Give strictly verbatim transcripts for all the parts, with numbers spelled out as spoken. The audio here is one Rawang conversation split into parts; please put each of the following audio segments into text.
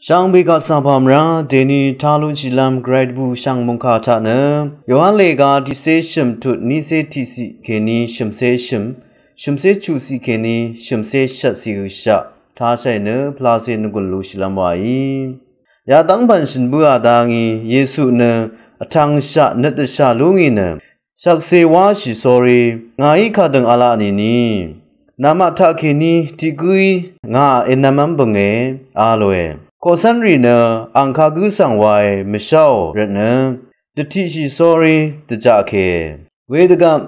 Shvngbe kaq svng pàmvrá dèni tá lúnshìlv́m gvray dvbù shv̀ng mòngkà taq nø Yohan lèga tiqcé shø̀m tut nícé tiqciq kèní shø̀mcé shø̀m, shø̀mcé chuqciq kèní shø̀mcé shvtciq hø̀shaq táshàì nø pvlacè nvgùn lushìlv́m wàí. Yadv́ng pv̀n shø̀n bǿà dá ngí Yesu nø vtvngshaq nøt dvshà lú ngì nø shvkse wáshì sórí ngàí kadøng v̄la nìni namaq taqkèní tiq gǿí ngà ènv̄mv́m bø̀nge a lòe. Koqcv́nrì nø àng kagǿ svng wae mvsháò rvtnø dvtiqshì sórí dvjaqke. Wedvgvp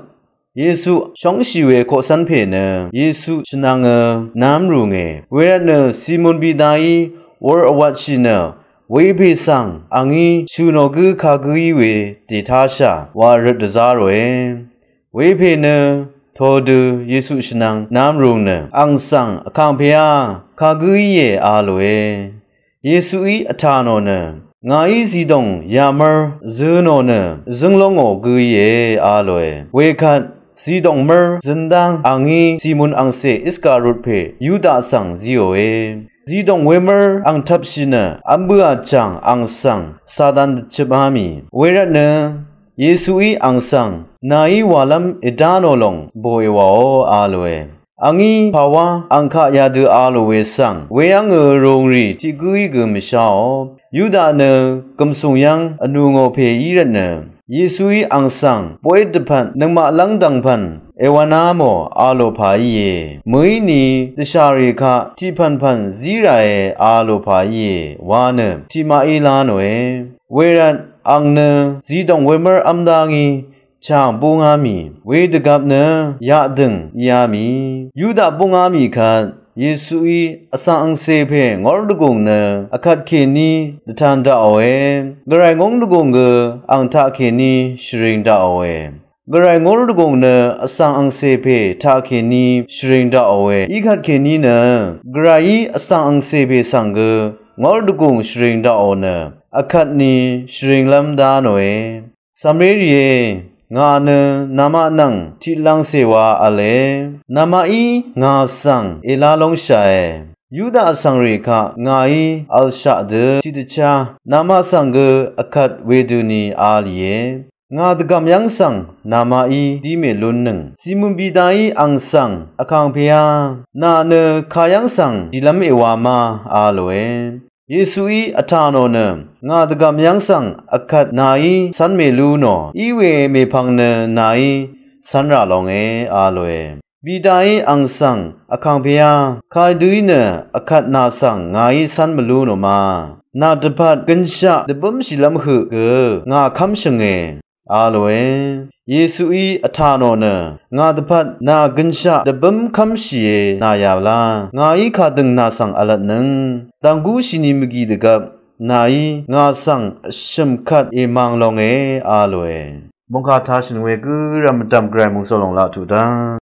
Yesu shóngshì we koqcv́n pè nø Yesu shvnvngø nv́m rùnge. Wervtnø Simon Pidaí wur vwvtshì nø wepè svng àngí shø̀ nò gǿ kagǿí we dètáshà wa røt dvzá ròe. Wepè nø todø Yesu shvnvng nv́m rùng nø àng svng vkàngpèá kagǿ íe a lòe. Yesuí vtà nò nø ngàí zidòng yamv́r zø̄ nò nø zǿng lóngò gǿ íe a lòe. Wekvt zidòng mv́r zø̄n dáng àngí Simon angcè Iskariot pè Yuda svng zíòe. Zidòng wemv́r àng tvpshì nø v́m bǿà chàng àng svng Satan dvchøpá mì. Wervtnø Yesuí àng svng nàí wàlv́m èdá nò lòng bò èwàò a lòe. Àngí pàwá àng kaq yadø a lò we svng weyv́ngø ròngrì tiq gǿí gø mvsháò. Yuda nø gv̀msùng yv́ng vnù ngò pè í rvtnø Yesuí àng svng boqit dvpvt nøngmaq lv́ngdv̀ng pv̀n èwv̄ná mò a lò pà íe. Mø̀íni dvshàrì kaq tiq pv̀npv̀n zí ràe a lò pà íe wa nø tiqmaqí lá nòe. Wervt àng nø zidòng wemv́r v́m dá ngí chàng búngá mì wedvgvp nø yaqdø̀ng íá mì. Yuda búngá mì kvt Yesuí vsvng angcè pè ngór dvgùng nø vkvt kèní dvtan daqòe. Gvray ngóng dvgùng gø àng taqkèní shvring daqòe. Gvray ngór dvgùng nø vsvng angcè pè taqkèní shvring daqòe. Í kvt kèní nø gvrayí vsvng angcè pè svng gø ngór dvgùng shvring daqò nø vkvt ni shvringlv́m dá nòe. Samré rìé, ngà nø namaq nvng tiqlv̄ngcè wa v̄le. Namaqí ngà svng èlá lóngshàe. Yuda vsvngrì kaq ngàí v̄lshaq dø tiqdvchá namaq svng gø vkvt wedøni a lìe. Ngà dvgv̀m yv́ng svng namaqí dí mèlúnnøng. Simon Pidaí àng svng vkàngpèá nà nø kayv́ng svng dìlv́m èwa ma a lòe. Yesuí vtà nò nø ngà dvgv̀m yv́ng svng vkvt nàí cv́n mèlú nò íwe mèpvng nø nàí cv́nrà longe a lòe. Pidaí àng svng vkàngpèá kadø í nø vkvt nà svng ngàí cv́n mvlú nò ma. Nà dvpvt gønshaq dvbǿmshìlv́m høq gø ngà kv́mshø̀nge a lòe. Yesuí vtà nò nø ngà dvpvt nà gønshaq dvbǿm kv́mshìe nà yà vlá ngàí kadøng nà svng vlvtnøng dv̀nggúshìni mvgì dvgvp nàí ngà svng vshø̀m kvt èmang longe a lòe. Mòngkà tashø̀n we gǿrvm mvdv̀m gvray mòngsò lòng laq tuq dá.